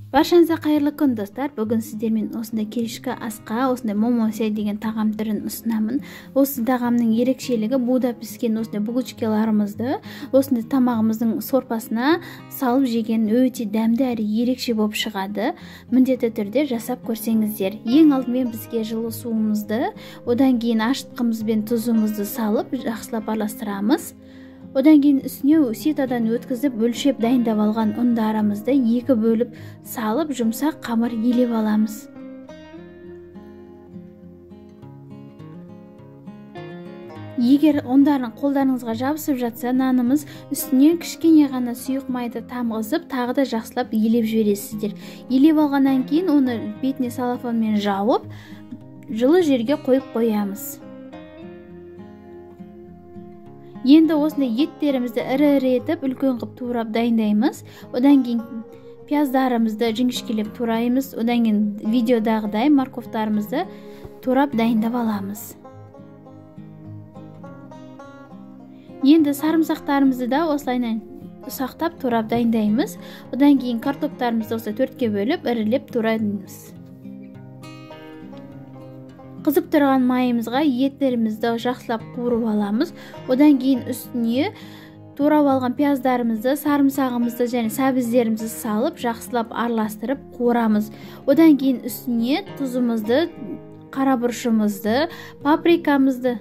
Баршаңызға қайырлы күн, достар. Бүгін сіздермен осындай кешкі асқа осындай момосе деген тағам түрін ұсынамын. Осы тағамның ерекшелігі буда піскен осындай булочкаларымызды осындай тамағымыздың сорпасына салып жеген өте дәмді әрі ерекше болып шығады. Міндетті түрде жасап көрсеңіздер. Ең алдымен бізге жылы суымызды, одан кейін ашытқымыз бен тұзымызды салып жақсылап араластырамыз. Одан кейін үстіне ситадан өткізіп өлшеп дайындап алған ұндарымызды екі бөліп салып жұмсақ қамыр елеп аламыз. Егер ұндарын қолдарыңызға жабысып жатса, нанымыз үстіне кішкене ғана сұйық майды тамғызып, тағы да жақсылап елеп жібересіздер. Елеп алғаннан кейін оны бетіне салафанмен жауып, жылы жерге қойып қоямыз. Енді осындай еттерімізді ірі-ірі етіп, үлкен қып турап дайындаймыз. Одан кейін пияздарымызды жіңішкелеп тураймыз. Одан кейін видеодағыдай морковтарымызды турап дайындап аламыз. Енді сарымсақтарымызды да осылайынан ұсақтап турап дайындаймыз. Одан кейін картоптарымызды осы төртке бөліп, ірілеп тураймыз. Қызып тұрған майымызға еттерімізді жақсылап қуырып аламыз. Одан кейін үстіне турап алған пияздарымызды, сарымсағымызды және сәбіздерімізді салып жақсылап араластырып қуырамыз. Одан кейін үстіне тұзымызды, қара бұрышымызды, паприкамызды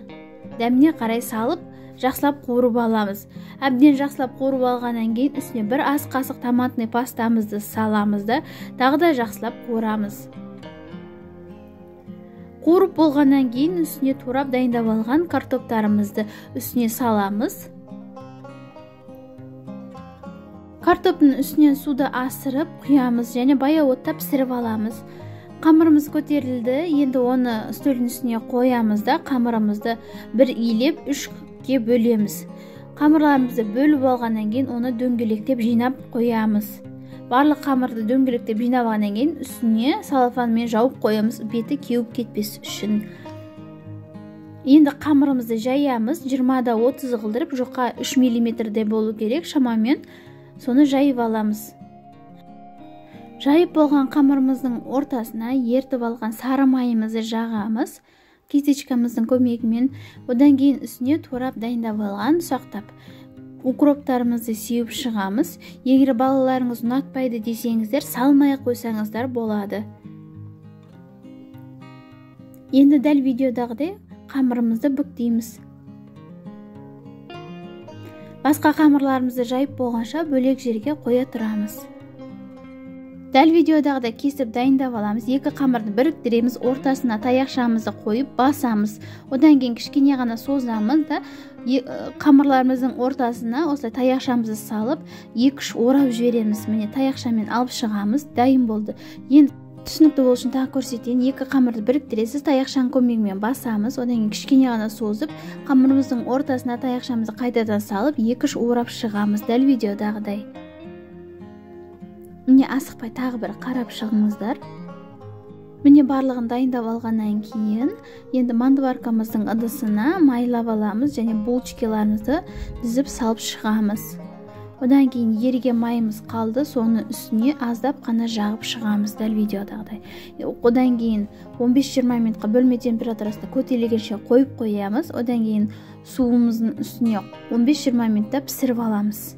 дәміне қарай салып жақсылап қуырып аламыз. Әбден жақсылап қуырып алғаннан кейін үстіне бір ас қасық томатный пастамызды саламыз да, тағы да жақсылап қуырамыз. Қуырып болғаннан кейін үстіне турап дайындап алған картоптарымызды үстіне саламыз. Картоптың үстінен суды асырып құямыз және баяу отта пісіріп аламыз. Қамырымыз көтерілді, енді оны үстелдің үстіне қоямыз да, қамырымызды бір илеп үшке бөлеміз. Қамырларымызды бөліп алғаннан кейін оны дөңгелектеп жинап қоямыз. Барлық қамырды дөңгелектеп жинап алғаннан кейін үстіне салафанмен жауып қоямыз, беті кеуіп кетпес үшін. Енді қамырымызды жаямыз, 20-30 қылдырып, жұқа 3 миллиметрде болу керек шамамен, соны жайып аламыз. Жайып болған қамырымыздың ортасына ертіп алған сары майымызды жағамыз, кисточкамыздың көмегімен. Одан кейін үстіне турап дайындап алған ұсақтап укроптарымызды сеуіп шығамыз. Егер балаларыңыз ұнатпайды десеңіздер, салмай қойсаңыздар болады. Енді дәл видеодағыдай қамырымызды бүктейміз. Басқа қамырларымызды жайып болғанша бөлек жерге қоя тұрамыз. Дәл видеодағыдай кесіп дайындап аламыз. Екі қамырды біріктіреміз, ортасына таяқшамызды қойып басамыз. Одан кейін кішкене ғана созамыз да, қамырларымыздың ортасына осылай таяқшамызды салып, 2-3 орап жібереміз. Міне таяқшамен алып шығамыз, дайын болды. Енді түсінікті болу үшін тағы көрсетейін. Екі қамырды біріктіресіз, таяқшаның көмегімен басамыз. Одан кейін кішкене ғана созып, қамырымыздың ортасына таяқшамызды қайтадан салып, 2-3 орап шығамыз, дәл видеодағыдай. Міне асықпай тағы бір қарап шығыңыздар. Міне барлығын дайындап алғаннан кейін енді мантоваркамыздың ыдысына майлап аламыз және булочкаларымызды дізіп салып шығамыз. Одан кейін еріген майымыз қалды, соны үстіне аздап қана жағып шығамыз, дәл видеодағыдай. Одан кейін 15-20 минутқа бөлме температурасында көтерілгенше қойып қоямыз. Одан кейін суымыздың үстіне 15-20 минутта пісіріп аламыз.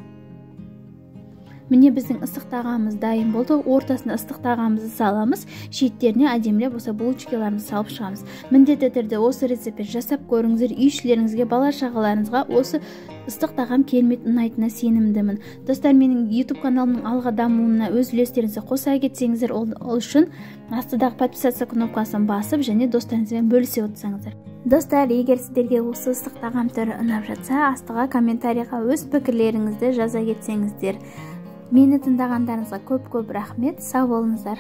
Міне біздің ыстық тағамымыз дайын болды. Ортасына ыстық тағамымызды саламыз, шеттеріне әдемілеп осы булочкаларымызды салып шығамыз. Міндетті түрде осы рецептпен жасап көріңіздер. Үй ішілеріңізге, бала шағаларыңызға осы ыстық тағам керемет ұнайтынына сенімдімін. Достар, менің YouTube каналымның алға дамуына өз үлестеріңізді қоса кетсеңіздер, ол үшін астыдағы подписаться кнопкасын басып және достарыңызбен бөлісе отырсаңыздар. Достар, егер сіздерге осы ыстық тағам түрі ұнап жатса, астыға комментарийға өз пікірлеріңізді жаза кетсеңіздер. Мені тыңдағандарыңызға көп-көп рахмет. Сау болыңыздар.